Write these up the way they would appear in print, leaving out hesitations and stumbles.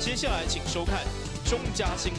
接下來請收看中嘉新聞。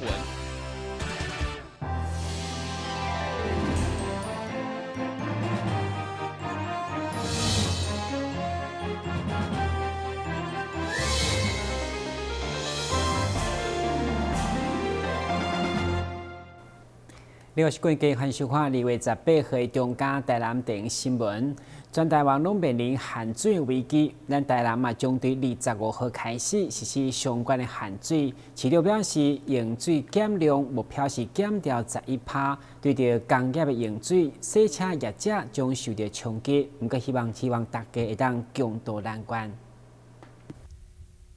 你好，是關機歡收看2月18號中嘉台南電新聞。全台灣攏面臨限水危機，咱台南嘛將對25號開始實施相關的限水。市長表示，用水減量目標是減掉11%，對著工業的用水、洗車業者將受著衝擊。毋過希望大家會當共渡難關。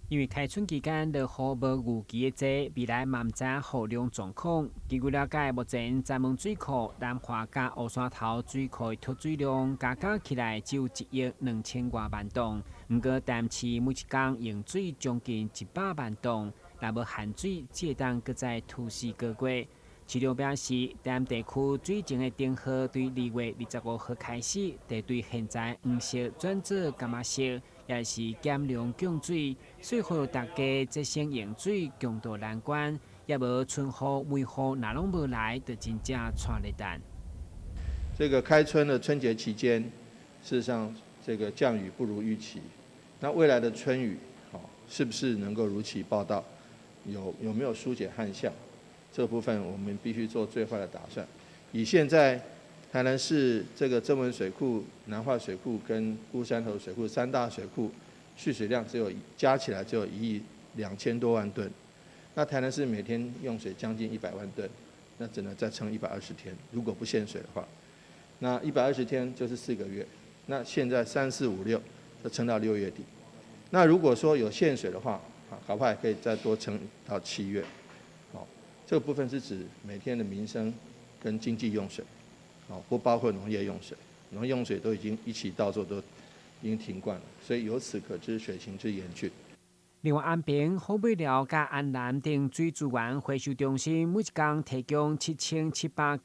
因為開春期間落雨無預期的濟，未來嘛毋知影雨量狀況。根據了解，目前三門水庫、南華佮烏山頭水庫的蓄水量加加起來只有1億2千外萬噸。毋過台南市每一工用水將近100萬噸，若無限水，只會當閣再拖4個月。市長表示，台南地區水情的燈號對2月25號開始，就對現在黃色轉做柑仔色，也是減量供水，所以呼籲大家節省用水，共渡難關。也無春雨、梅雨，若攏無來，就真正掣咧等。這個開春的春節期間，事實上這個降雨不如預期。那未來的春雨，是不是能夠如期報到？有沒有疏解旱象？這部分我們必須做最壞的打算。以現在台南市這個曾文水庫、南化水庫跟烏山頭水庫三大水庫蓄水量只有加起來只有1億2千多萬噸，那台南市每天用水將近100萬噸，那只能再撐120天。如果不限水的話，那120天就是4個月。那現在三四五六就撐到6月底。那如果說有限水的話，啊，搞不好還可以再多撐到7月。這個部分是指每天的民生跟經濟用水，不包括農業用水，農業用水都已經一起到做都已經停灌了，所以由此可知水情之嚴峻。另外，安平、虎尾寮佮安南等水資源回收中心，每一工提供7790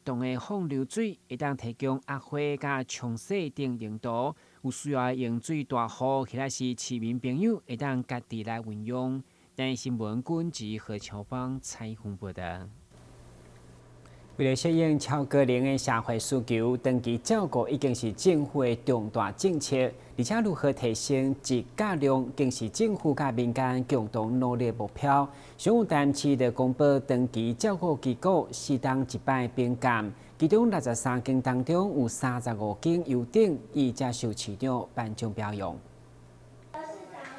噸的放流水，會當提供壓花佮沖洗等用途。有需要的用水大戶或者是市民朋友，會當家己來運用。台新聞軍事何秋芳採訪報道。為了適應超高齡的社會需求，長期照顧已經是政府的重大政策，而且如何提升質佮量，更是政府佮民間共同努力的目標。上午台南市就公布長期照顧機構四冬一擺評鑑，其中63間當中有35間優等，已接受市長頒獎表揚。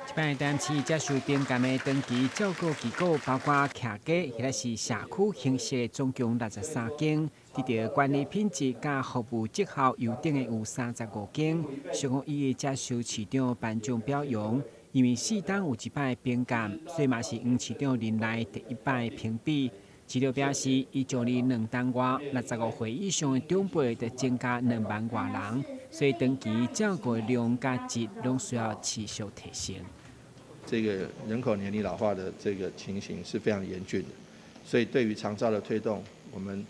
這擺台南市接受評鑑的長期照顧機構，包括徛家或者是社區形式的，總共63間。得著管理品質佮服務績效優等的有35間，上午伊會接受市長頒獎表揚。因為四冬有一擺評鑑，所以嘛是黃市長任內第一擺評比。市長表示，伊上任2冬外，65歲以上的長輩就增加2萬外人，所以長期照顧量佮質攏需要持續提升。這個人口年齡老化的這個情形是非常嚴峻的，所以對於長照的推動，我們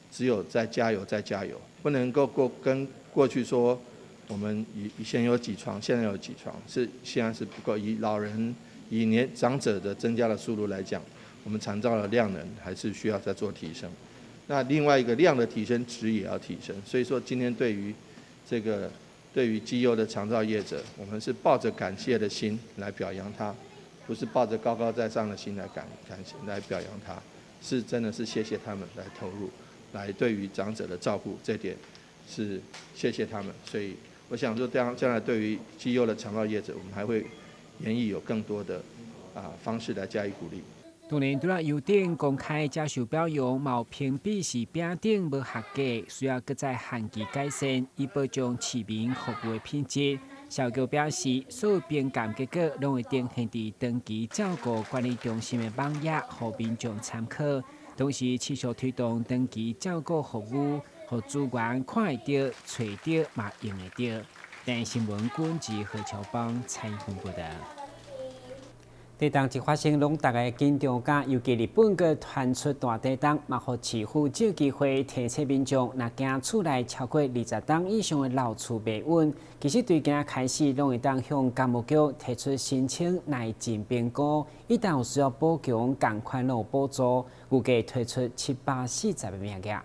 只有再加油再加油，不能夠過跟過去說，我們以前有幾床，現在有幾床，是現在是不夠。以老人以年長者的增加的速度來講，我們長照的量能還是需要再做提升。那另外一個量的提升，質也要提升。所以說今天對於這個。對於績優的長照業者，我們是抱着感謝的心來表揚他，不是抱着高高在上的心來感謝來表揚他，是真的是謝謝他們來投入，來對於長者的照顧，這點是謝謝他們。所以我想說，將來對於績優的長照業者，我們還會研議有更多的方式來加以鼓勵。當然，除了優等公開接受表揚，嘛有評比是丙等無合格，需要閣再限期改善，以保障市民服務的品質。社局表示，所有評鑑結果攏會呈現佇長期照顧管理中心的網頁，予民眾參考。同時，持續推動長期照顧服務，予資源看會著、揣著嘛用會著。台新聞軍事何秋邦採訪報道。地動一發生，攏逐家緊張佮，尤其日本閣傳出大地動，嘛予市府借機會提醒民眾，若驚厝內超過20冬以上的老厝袂穩，其實對今開始攏會當向工務局提出申請耐震評估，一旦有需要補強，仝款攏有補助，預計推出740個名額。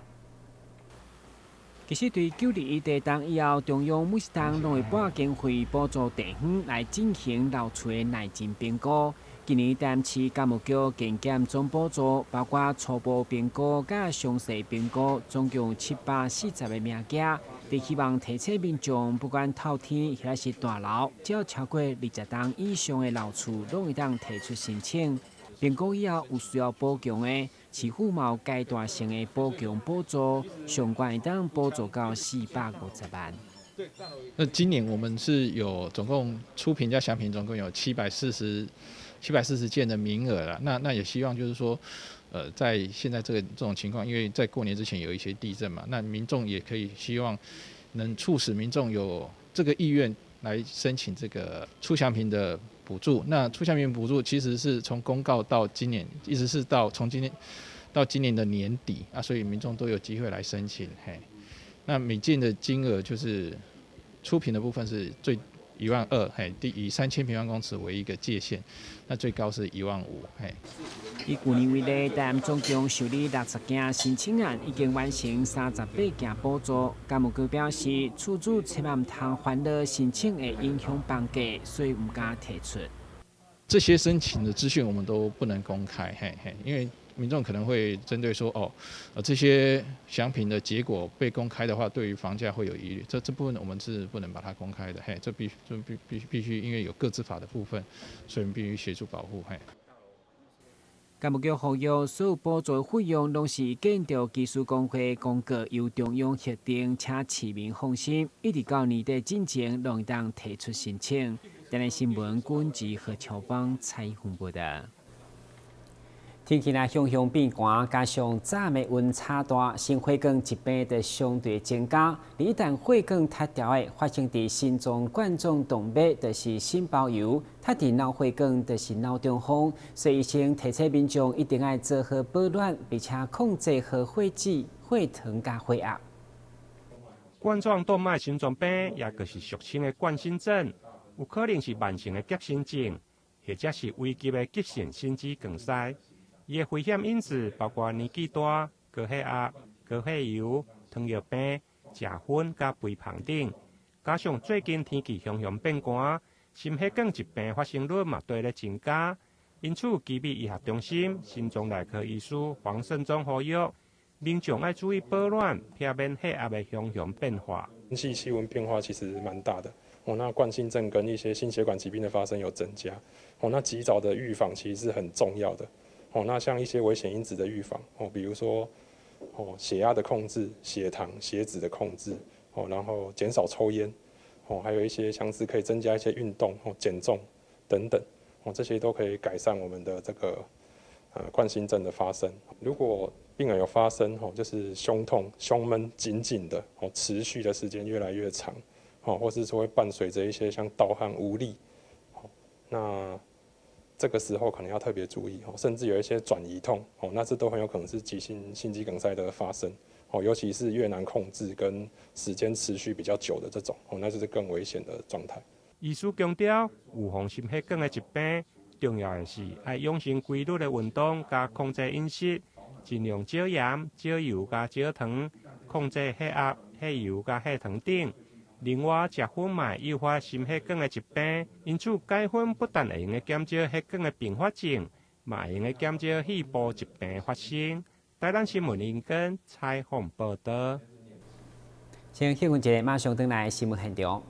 其實對9·21地動以後，中央每一冬攏會撥經費補助地方來進行老厝的耐震評估。今年台南市工務局減減總補助，包括初步評估佮詳細評估，總共740個名額。佇希望提醒民眾，不管透天抑是大樓，只要超過20冬以上的老厝，攏會當提出申請。評估以後有需要補強的，市府嘛有階段性的補強補助，上懸會當補助到450萬。那今年我們是有總共初評加詳評，總共有740件的名額啦。那也希望就是說，在現在這種情況，因為在過年之前有一些地震嘛，那民眾也可以希望能促使民眾有這個意願來申請這個初詳評的補助。那初詳評補助其實是從公告到今年，一直是到從今年到今年的年底啊，所以民眾都有機會來申請。嘿，那每件的金額就是初評的部分是最1.2萬，嘿，以3000平方公尺為一個界限，那最高是1.5萬，嘿。以舊年為例，台南總共受理60件申請案，已經完成38件補助。工務局表示，厝主千萬毋通煩惱申請會影響房價，所以毋敢提出。這些申請的資訊我們都不能公開，嘿嘿，因為民眾可能會針對說，哦，這些詳評的結果被公開的話，對於房價會有疑慮。這部分我們是不能把它公開的，嘿，這必這必必必須，因為有個資法的部分，所以我們必須協助保護，嘿。工務局呼籲，所有補助費用攏是建築技師公會公告，由中央核定，請市民放心。一直到年底進前，攏會當提出申請。台南新聞軍志何秋芳採訪報導。天氣若向向變寒，加上早暝溫差大，心血管疾病就相對增加。一旦血管脫掉的，發生佇心臟冠狀動脈，就是心包炎；脫佇腦血管，就是腦中風。所以醫生提醒民眾一定愛做好保暖，並且控制好血脂、血糖佮血壓。冠狀動脈心臟病，也就是俗稱的冠心症，有可能是慢性的狭心症，或者是危急的急性心肌梗塞。伊的危險因子包括年紀大、高血壓、高血油、糖尿病、食薰佮肥胖等，加上最近天氣常常變寒，心血管疾病發生率嘛綴咧增加。因此，奇美醫學中心心臟內科醫師黃勝忠呼籲民眾愛注意保暖，避免血壓的常常變化。天氣氣溫變化其實蠻大的，哦，那冠心症跟一些心血管疾病的發生有增加，哦，那及早的預防其實是很重要的。哦，那像一些危險因子的預防，哦，比如說，哦，血壓的控制、血糖、血脂的控制，哦，然後減少抽菸，哦，還有一些像是可以增加一些運動，哦，減重等等，哦，這些都可以改善我們的這個冠心症的發生。如果病人有發生，哦，就是胸痛、胸悶緊緊的，哦，持續的時間越來越長，哦，或是說會伴隨着一些像盜汗無力，哦，那這個時候可能要特別注意哦，甚至有一些轉移痛哦，那這都很有可能是急性心肌梗塞的發生哦，尤其是越難控制跟時間持續比較久的這種哦，那就是更危險的狀態。醫師強調，預防心血管的疾病，重要的是愛養成規律的運動佮控制飲食，盡量少鹽、少油佮少糖，控制血壓、血油佮血糖等。另外，食薰嘛會誘發心血管的疾病，因此戒薰不但會用得減少血管的併發症，嘛會用得減少肺部疾病發生。台南新聞林根採訪報導。先休困一下，馬上轉來新聞現場。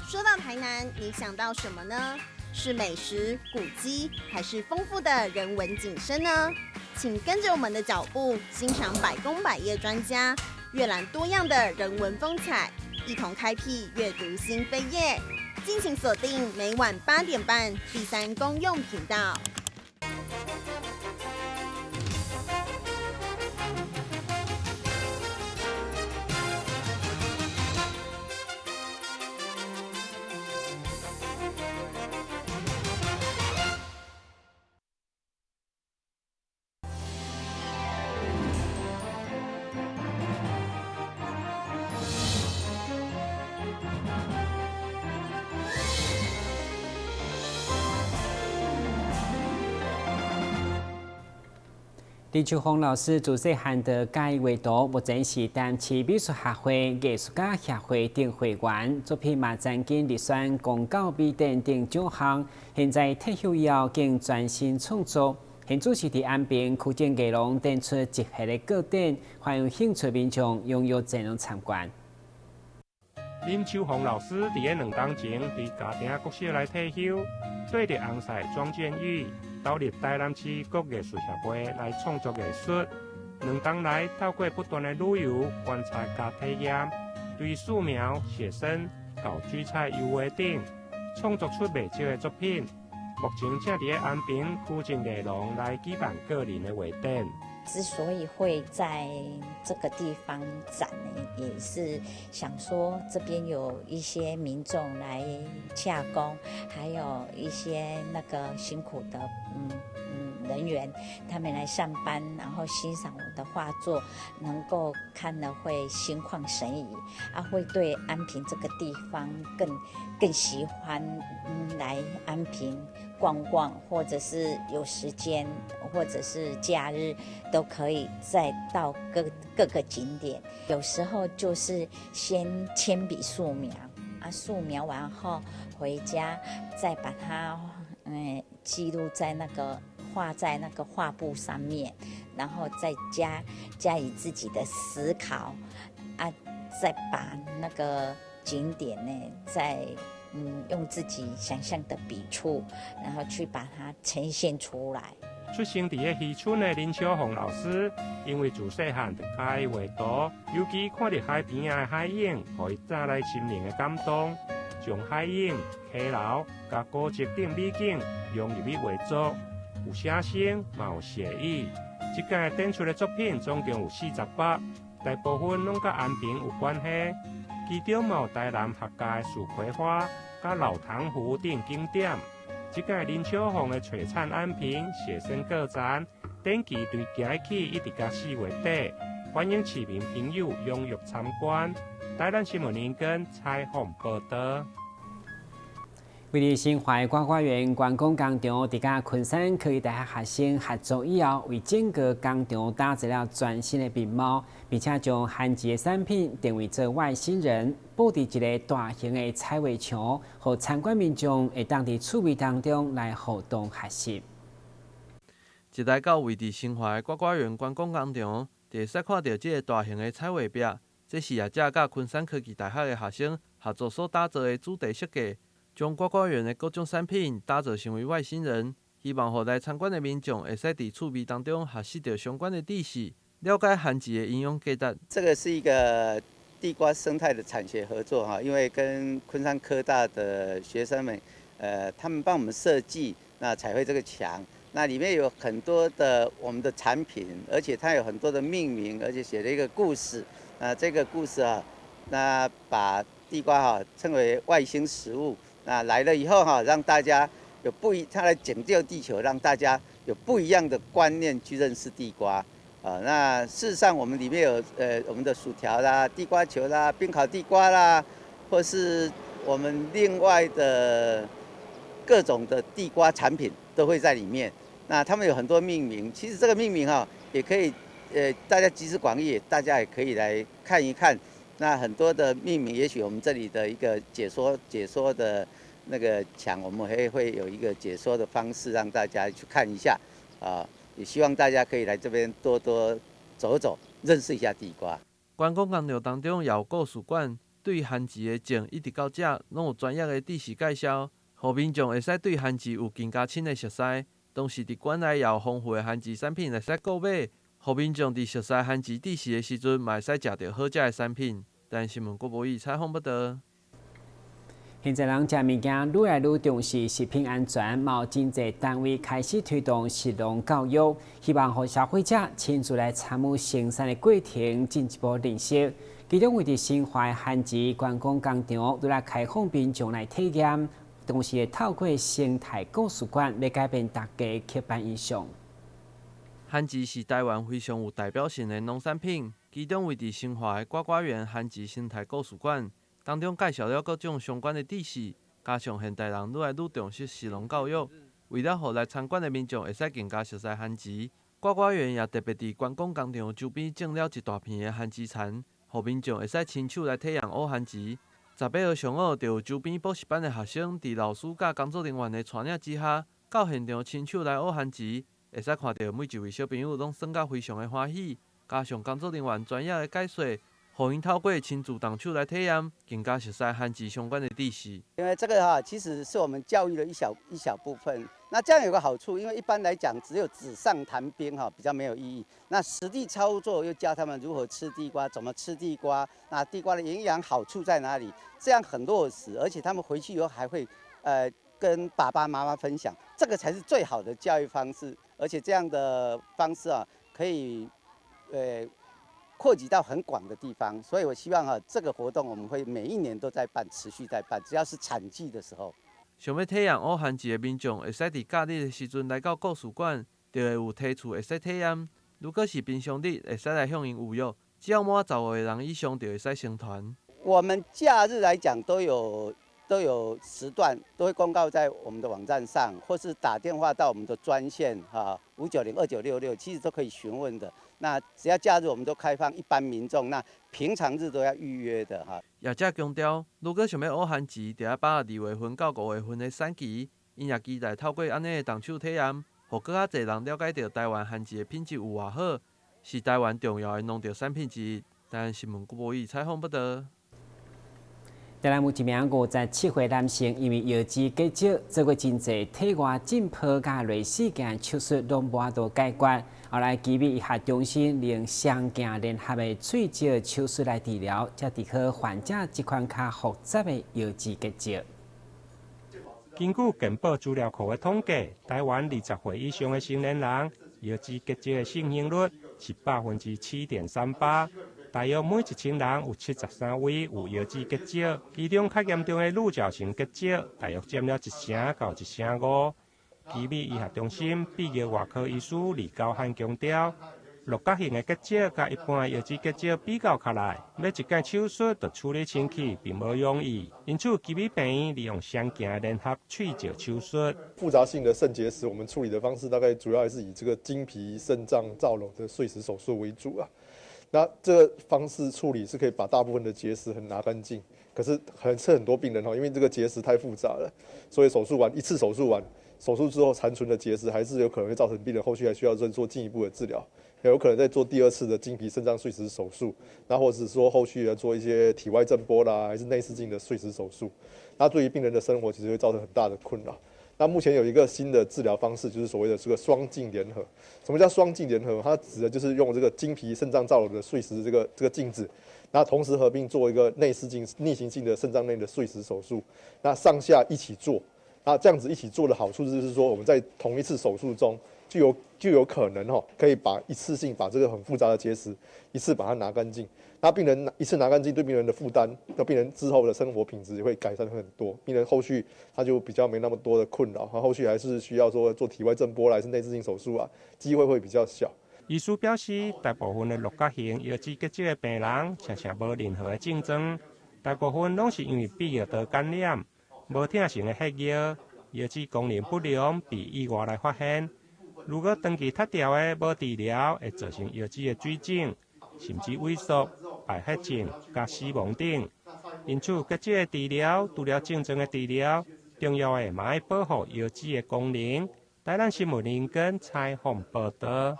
說到台南，你想到什麼呢？是美食、古蹟，還是豐富的人文景深呢？請跟着我們的腳步，欣賞百工百業專家閱覽多樣的人文風采。一同開闢閱讀新扉頁，敬請鎖定每晚8點半第三公用頻道。林秋鳳老師自細漢就佮意畫圖，目前是台南市美術學會藝術家協會等會員，作品嘛曾經入選公教美展等獎項。現在退休以後，更專心創作。現主是佇安平區政藝廊展出一系列個展，歡迎有興趣民眾踴躍前往參觀。林秋鳳老師佇咧2冬前佇嘉定國小來退休，綴著翁婿莊建玉，投入台南市國藝術協會來創作藝術。2冬來透過不斷的旅遊、觀察佮體驗，對素描、寫生到水彩油畫等，創作出袂少的作品。目前正佇咧安平區政藝廊來舉辦個人的畫展。之所以會在這個地方展呢，也是想說這邊有一些民眾來洽公，還有一些那個辛苦的人員，他們來上班，然後欣賞我的畫作，能夠看了會心曠神怡，啊，會對安平這個地方更喜歡來安平逛逛，或者是有時間，或者是假日，都可以再到各個景點。有時候就是先鉛筆素描，啊，素描完後回家再把它記錄在那個畫在那個畫布上面，然後再加以自己的思考，啊，再把那個景點呢，再用自己想象的筆觸，然後去把它呈現出來。出生佇咧漁村的林秋鳳老師，因為自細漢就佮意畫圖，尤其看著海邊仔的海影，予伊帶來心靈的感動，將海影、溪流佮古蹟等美景融入去畫作，有寫生，嘛有寫意。這屆展出的作品總共有40幅，大部分攏佮安平有關係，其中嘛有台南客家的樹葵花、佮老塘湖等景點。這屆林秋鳳的璀璨安平寫生個展，展期對今日起一直到4月底，歡迎市民朋友踴躍參觀。台南新聞林根採訪報導。位佇新華呱呱園觀光工廠，佇佮昆山科技大學學生合作以後，為整個工廠打造了全新的面貌，並且將番薯的產品定位做外星人，布置一个大型的彩畫牆，予參觀民眾會當佇趣味當中來互動學習。一來到位佇新華的呱呱園觀光工廠，就會使看著這个大型的彩畫壁，這是業者佮昆山科技大學的學生合作所打造的主題設計。將呱呱園的各種產品打造成為外星人，希望予來參觀的民眾會使佇趣味當中學習著相關的知識，了解番薯的營養價值。這個是一個地瓜生態的產學合作哈，因為跟昆山科大的學生們，他們幫我們設計那彩繪這個牆，那裡面有很多的我們的產品，而且它有很多的命名，而且寫了一個故事。那這個故事啊，那把地瓜哈稱為外星食物。那來了以後哈，讓大家有不一，他來拯救地球，讓大家有不一樣的觀念去認識地瓜。啊，那事實上我們裡面有我們的薯條啦、地瓜球啦、冰烤地瓜啦，或是我們另外的各種的地瓜產品都會在裡面。那他們有很多命名，其實這個命名哈也可以，大家集思廣益，大家也可以來看一看。那很多的命名，也許我們這裡的一個解說的那個牆，我們會有一個解說的方式，讓大家去看一下，啊，也希望大家可以來這邊多多走走，認識一下地瓜。觀光工廠當中也有故事館，對番薯的種一直到食，攏有專業的知識介紹，予民眾會使對番薯有更加深的熟似。同時，佇館內也有豐富的番薯產品會使購買，予民眾佇熟似番薯知識的時陣，嘛會使食著好食的產品。台新聞郭博宇採訪報導。現在人食物件愈來愈重視食品安全，嘛有真濟單位開始推動食農教育，希望予消費者親自來參與生產的過程，進一步認識。其中，位佇新華的番薯觀光工廠，欲來開放民眾來體驗，同時會透過生態故事館來改變大家刻板印象。番薯是台灣非常有代表性的農產品，其中位佇新華的呱呱園番薯生態故事館當中介紹了各種相關的知識，加上現代人愈來愈重視食農教育，為了予來參觀的民眾會使更加熟悉番薯，呱呱園也特別佇觀光工場周邊種了一大片的番薯田，予民眾會使親手來體驗挖番薯。18號上午，就有周邊補習班的學生，佇老師佮工作人員的帶領之下，到現場親手來挖番薯，會使看著每一位小朋友攏耍甲非常的歡喜，加上工作人員專業的解說，予𪜶透過親自動手來體驗，更加熟悉番薯相關的知識。因為這個哈，其實是我們教育的一小一小部分。那這樣有個好處，因為一般來講，只有紙上談兵哈，比較沒有意義。那實地操作又教他們如何吃地瓜，怎麼吃地瓜，那地瓜的營養好處在哪裡？這樣很落實，而且他們回去以後還會，跟爸爸媽媽分享，這個才是最好的教育方式。而且這樣的方式啊，可以，擴及到很廣的地方。所以我希望啊，這個活動我們會每一年都在辦，持續在辦，只要是產季的時候。想欲體驗挖番薯的民眾，會使佇假日的時陣來到故事館，就會有提厝會使體驗。如果是平常日，會使來向𪜶預約，只要滿15個人以上，就會使成團。我們假日來講都有時段，都會公告在我們的網站上，或是打電話到我們的專線哈590-2966，其實都可以詢問的。那只要假日，我們都開放一般民眾，那平常日都要預約的哈。業者強調，如果想欲挖番薯，著愛把握2月份到5月份的產期。𪜶也期待透過按呢的動手體驗，予閣較濟人了解著台灣番薯的品質有偌好，是台灣重要的農特產品之一。台灣新聞郭博宇採訪報導。台南有一名57歲男性，因為腰肌結石，做過真濟體外震波佮內視鏡手術，攏無法度解決。後來奇美醫學中心利用雙鏡聯合的碎石手術來治療，才治好患者這款較複雜的腰肌結石。根據健保資料庫的統計，台灣20歲以上的成年人腰肌結石的盛行率是7.38%。大約每1000人有73位有腰肌結石，其中較嚴重的鹿角型結石大約佔了1成到1成5。奇美醫學中心泌尿外科醫師李高漢強調，鹿角型的結石佮一般的腰肌結石比較起來，欲一擺手術就處理清氣並無容易，因此奇美病院利用雙鏡聯合碎石手術。複雜性的腎結石，我們處理的方式大概主要還是以這個經皮腎臟造瘻的碎石手術為主啊。那這個方式處理是可以把大部分的結石很拿乾淨，可是很多病人哈，因為這個結石太複雜了，所以手術完一次手術完，手術之後殘存的結石還是有可能會造成病人後續還需要再做進一步的治療，有可能再做第二次的經皮腎臟碎石手術，那或者是說後續要做一些體外震波啦，還是內視鏡的碎石手術，那對於病人的生活其實會造成很大的困擾。那目前有一個新的治療方式，就是所謂的這個雙鏡聯合。什麼叫雙鏡聯合？它指的就是用這個經皮腎臟造瘻的碎石這個鏡子，那同時合併做一個內視鏡逆行性的腎臟內的碎石手術，那上下一起做。那這樣子一起做的好處就是說，我們在同一次手術中就有可能哈，可以把一次性把這個很複雜的結石一次把它拿乾淨。那病人一次拿乾淨，對病人的負擔，那病人之後的生活品質也會改善很多。病人後續他就比較沒那麼多的困擾，他後續還是需要說做體外震波還是內視鏡手術啊，機會會比較小。醫師表示，大部分的鹿角型腰肌結石的病人，常常無任何的症狀，大部分攏是因為泌尿道感染、無疼性的血尿、腰肌功能不良被意外來發現。如果長期脫掉的無治療，會造成腰肌的水腫，甚至萎縮、敗血症佮死亡等。因此，結石的治療除了症狀的治療，重要的嘛愛保護腰肌的功能。台南新聞林根採訪報導。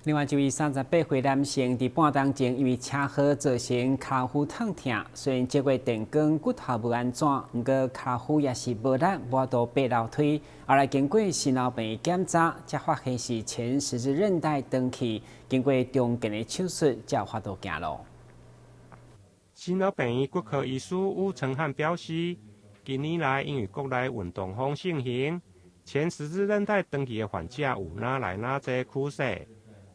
另外，一位38歲男性佇半冬前因為車禍造成跤趺痛疼，雖然這月電光骨頭無按怎，毋過跤趺也是無力，無法度爬樓梯。後來經過新老病院檢查，才發現是前十字韌帶斷去，經過重建的手術，才有法度行路。新老病院骨科醫師吳成漢表示，近年來因為國內運動風盛行，前十字韌帶斷去的患者有愈來愈濟趨勢。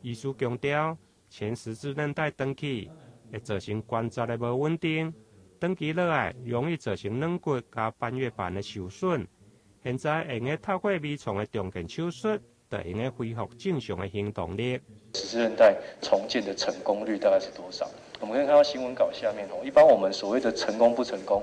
醫師強調，前十字韌帶斷去會造成關節的無穩定，長期落來容易造成軟骨佮半月板的受損。現在會用透過微創的重建手術，就會用恢復正常的行動力。十字韌帶重建的成功率大概是多少？我們可以看到新聞稿下面哦，一般我們所謂的成功不成功，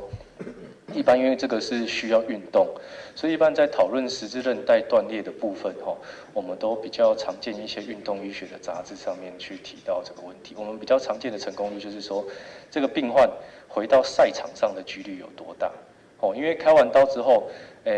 一般因為這個是需要運動，所以一般在討論十字韌帶斷裂的部分，吼，我們都比較常見一些運動醫學的雜誌上面去提到這個問題。我們比較常見的成功率就是說，這個病患回到賽場上的幾率有多大？哦，因為開完刀之後，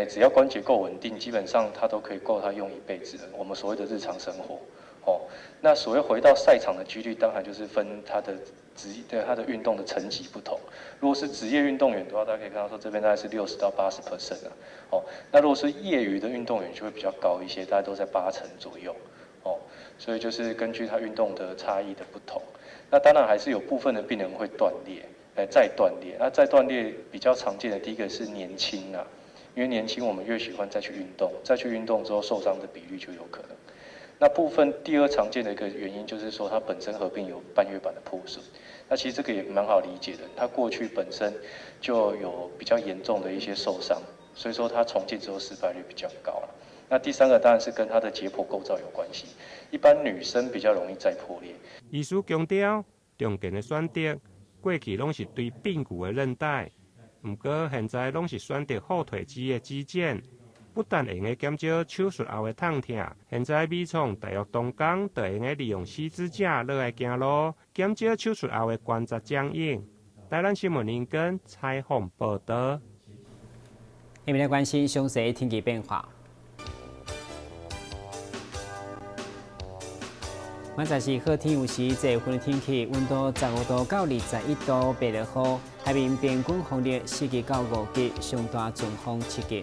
只要關節夠穩定，基本上他都可以夠他用一輩子的。我們所謂的日常生活，哦，那所謂回到賽場的幾率，當然就是分他的職業對他的運動的層級不同。如果是職業運動員的話，大家可以看到說，這邊大概是60到80% 啊。哦，那如果是業餘的運動員就會比較高一些，大概都在8成左右。哦，所以就是根據他運動的差異的不同。那當然還是有部分的病人會斷裂，再斷裂。那再斷裂比較常見的第一個是年輕啊，因為年輕我們越喜歡再去運動，再去運動之後受傷的比率就有可能。那部分第二常見的一個原因就是說，它本身合併有半月板的破損。那其實這個也蠻好理解的，他過去本身就有比較嚴重的一些受傷，所以說他重建之後失敗率比較高了。那第三個當然是跟他的解剖構造有關係，一般女生比較容易再破裂。醫師強調，常見的選擇過去攏是對髕骨的韌帶，毋過現在攏是選擇後腿肌的肌腱。不但會用減少手術後的痛疼，現在美創大約同工就會用利用四肢架落來行路，減少手術後的關節僵硬。台南新聞林根採訪報道。下面來關心詳細天氣變化。現在是好天有時這份的天氣，溫度15度到21度，袂落雨。海面平均風力4級到5級，上大陣風7級。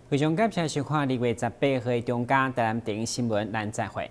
非常感謝收看2月18號的中嘉台南電視新聞，咱再會。